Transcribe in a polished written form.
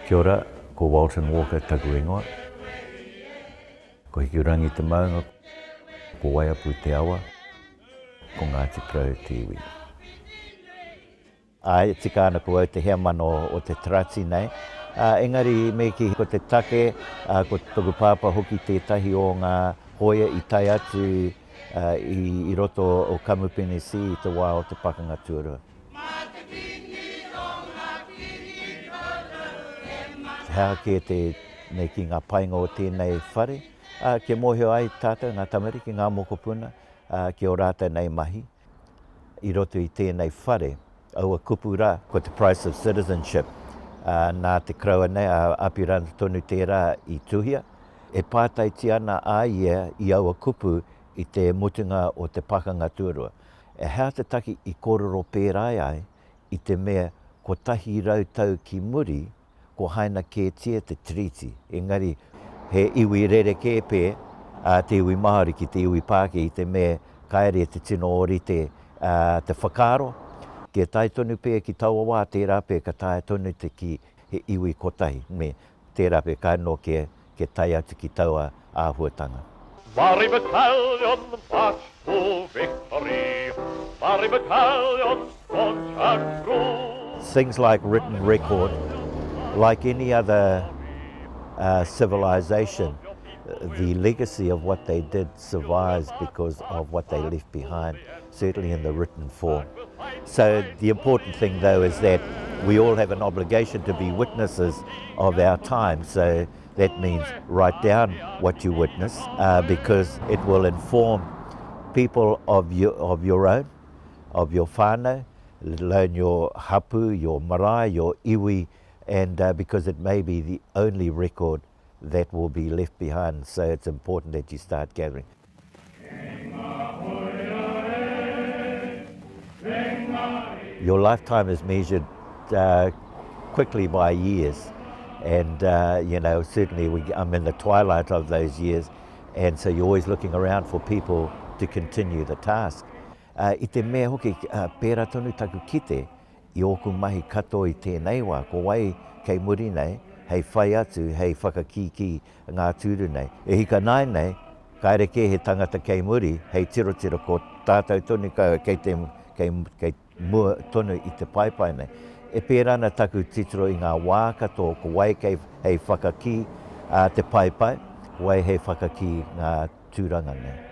Kia ora, ko Walton Walker taku ingoa. Ko Hikurangi te maunga, ko Waiapu te awa, ko Ngāti Porou te iwi. Āe, e tika ana ko au te heamana o te tarati nei. Engari me kī ko te take, ko toku pāpā hoki tētahi o ngā hōia i tae atu i roto o Kamupene C i te wā o te Pakanga Tuarua. He aha kē te nei ki ngā painga o tēnei whare, kia mōhio ai tātou, ngā tamariki, ngā mokopuna, ki ō rātou nei mahi. I roto i tēnei whare, aua kupu rā, ko te price of citizenship, ā, nā te koroua nei, a Apirana tonu tērā i tuhia. E pātaitia ana a ia i aua kupu i te mutunga o te Pakanga Tuarua. He aha te take i kōrero pērā ai i te mea 100 tau ki muri Kua haina kētia te Tiriti, engari he iwi rerekē pē te iwi Māori ki te iwi Pākehā i te mea kāore te tino ōrite te whakaaro. Kia tae tonu pē ki taua wā, tērā pē ka taea tonu te kī he iwi kotahi, me tērā pē kāore nō kia tae atu ki taua āhuatanga. Māori Battalion march to victory, Māori Battalion staunch and true. Things like written record, like any other uh, civilization, the legacy of what they did survives because of what they left behind, certainly in the written form. So the important thing though is that we all have an obligation to be witnesses of our time. So that means write down what you witness uh, because it will inform people of your, of your own, of your whānau, let alone your hapu, your marae, your iwi, and uh, because it may be the only record that will be left behind. So it's important that you start gathering. Your lifetime is measured uh, quickly by years. And, uh, you know, certainly we, I'm in the twilight of those years. And so you're always looking around for people to continue the task. Uh, I te mea hoki, uh, pērā tonu taku kite i ōku mahi katoa i tēnei wā, ko wai kei muri nei, hei whai atu, hei whakakīkī ngā tūru nei. E hika nāianei, kāre kē he tangata kei muri hei tirotiro ko tātou tonu kei te, kei, kei mua tonu i te paepae nei. E pērā ana taku titiro i ngā wā katoa ko wai kei hei whakakī te paepae, ko wai hei whakakī ngā tūranga nei.